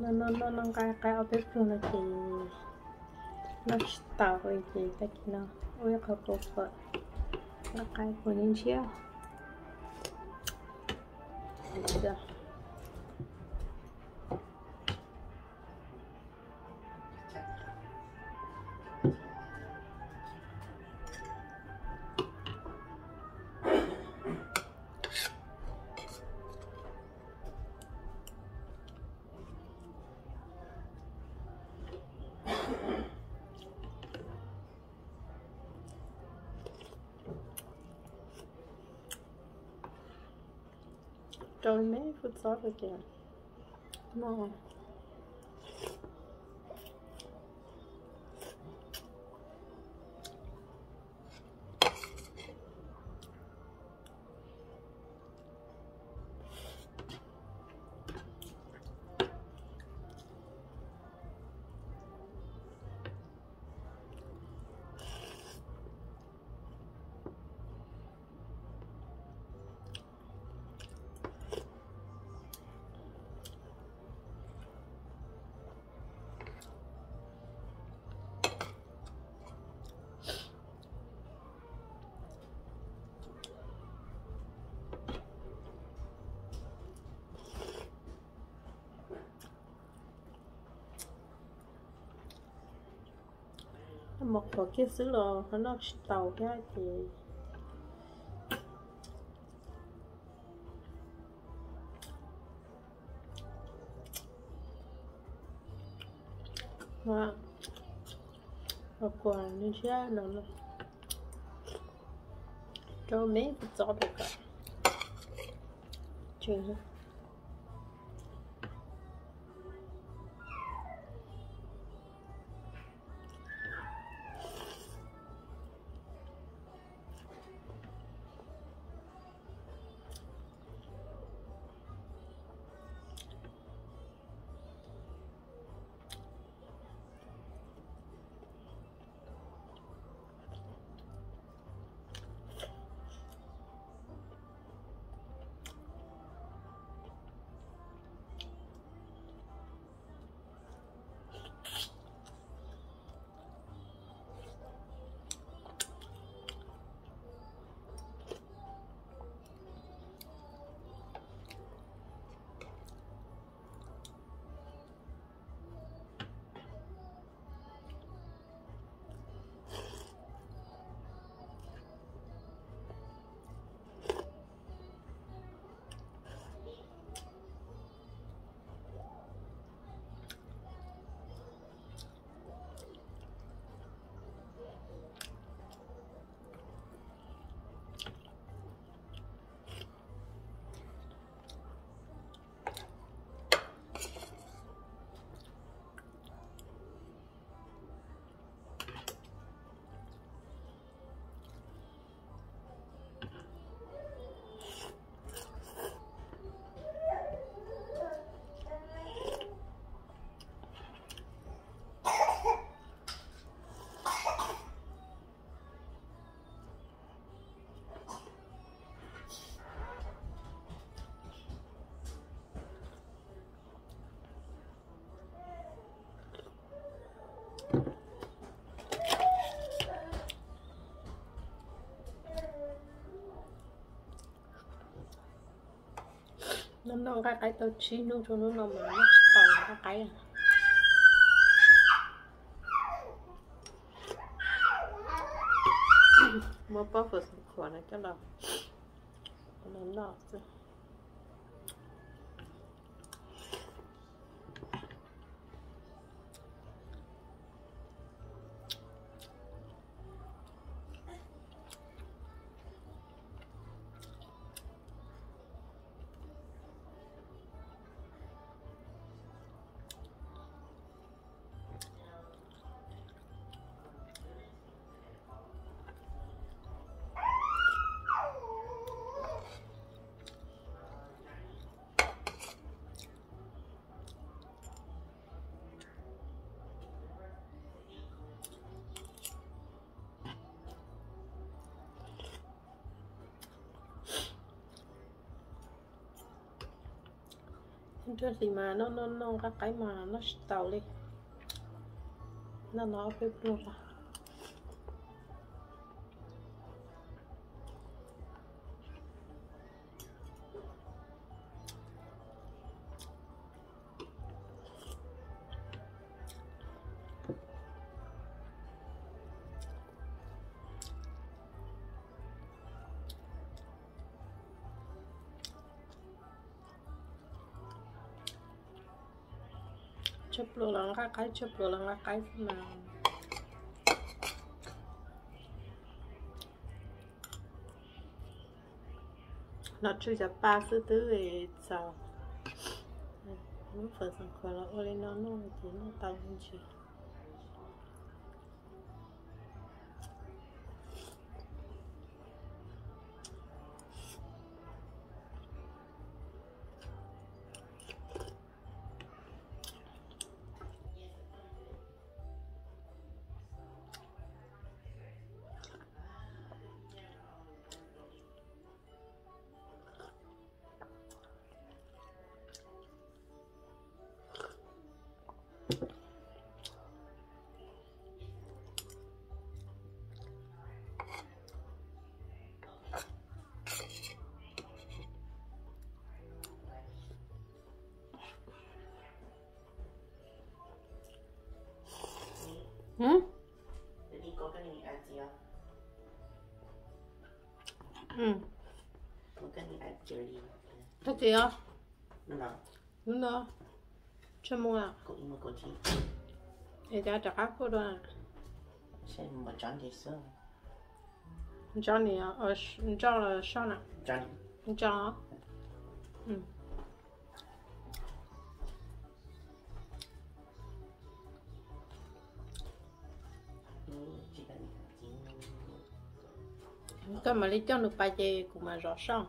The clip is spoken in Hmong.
Noj noj noj noj nqaij qaib ob peb pluag no ces noj tsis tau li ces tag kis no ua ib qho kua fawm nqaij qaib kuv ntshiab. Rau me kua txob rau ces noj. Mus qhuav kiag xwb los ho noj tsis tau thiab ces kuv ntshiab no rau me kua txob rau kom tsw. Noj noj nqaij qaib tau tsib hnub rau hnub no mas noj tsis tau nqaij qaib. Muab pob fawm xov khuam no coj los noj xwb. Nrog hlis mas noj noj noj nqaij qaib mas noj tsis tau li. Noj no ob peb pluag. Tshuaj pluas los nqaij qaib, tshuaj pluas los nqaij qaib xwb mas. Los tshuaj cov pa xwb twb txaus. Lub fawm xeem khuav los ua li no noj ces noj tau me ntsis. Koj txiv os, hnub no tshuaj mus es cov rov qab kuaj dua. Ntso ni, ntso los soj na. Ntso. Koj mam li coj nws pais ces kuv mam zov soj.